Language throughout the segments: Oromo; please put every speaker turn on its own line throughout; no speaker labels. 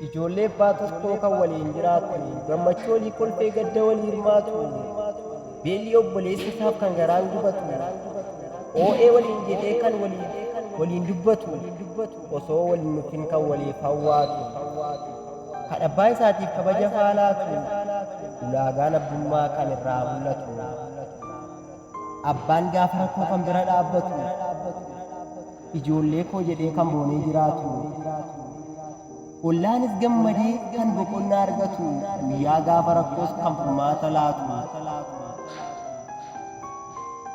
Ijoollee abbaa tokkoo kan waliin jiraatu, gammachuu walii kolfee gadda walii hirmaatu, beelli obboleessa isaaf kan garaan gubatu, oo'ee waliin jedhee kan waliin dubbatu, osoo wal hin nuffin kan waliif hawwaatu, kan abbaa isaatiif kabaja faalaatu, ulaagaan abbummaa kan irraa mul'atu, abbaan gaafa rakkoo kan bira dhaabbatu, Ijoollee koo jedhee kan boonee jiraatu. Ollaanis gammadee kan boqonnaa argatu, guyyaa gaafa rakkoos kan furmaata laatu.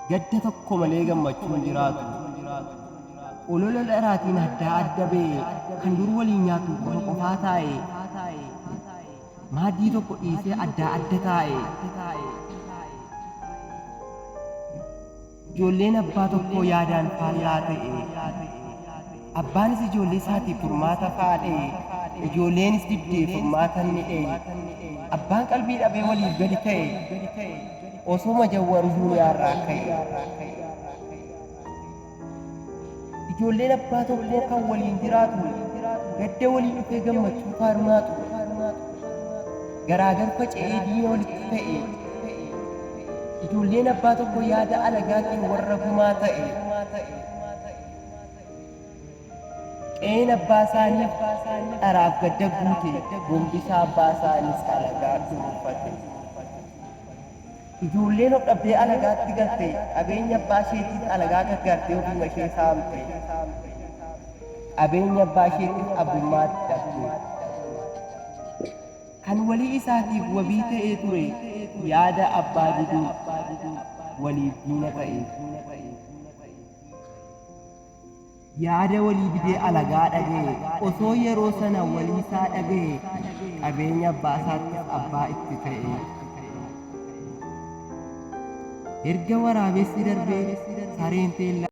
Gadda tokko malee gammachuun jiraatu. Olola dharaatiin addaa adda ba'e, kan dur waliin nyaatu qofa qofaa taa'e. Maaddii tokko dhiisee addaa adda taa'e. Ijoolleen abbaa tokkoo yaadaan faallaa ta'e. Abbaanis ijoollee isaatiif furmaata faadhe. Ijoolleenis diddee furmaata inni dhee. Abbaan qalbii dhabee waliif gadi ta'e. Osoma jawwaru duuniyaarraa ka'e. Ijoolleen abbaa tokkoo kan waliin jiraatu gadda walii dhufee gammachuu faarmaatu. Garaagar faca'ee diina walitti ta'e. Ijoolleen abbaa tokko yaada alagaatiin warra gumaa ta'e. Qe'een abbaa isaaniif dharaaf gadda guute, gombisaa abbaa isaaniis alagaa dhuunfate. Ijoolleen of dhabdee alagaatti galte, qabeenya abbaa isheetiis alagaa gargaartee ofiima ishee saamte. Qabeenya abbaa isheettis abbummaatti dhabde. Kan walii isaatiif wabii ta'ee ture yaada abbaa diduun waliif diina ta'e. Yaada walii didee alagaa dhaga'e. Osoo yeroo sana waliisaa dhaga'e qabeenya abbaasaattis abbaa itti ta'e. Erga waraabessi darbee sareen teellaa.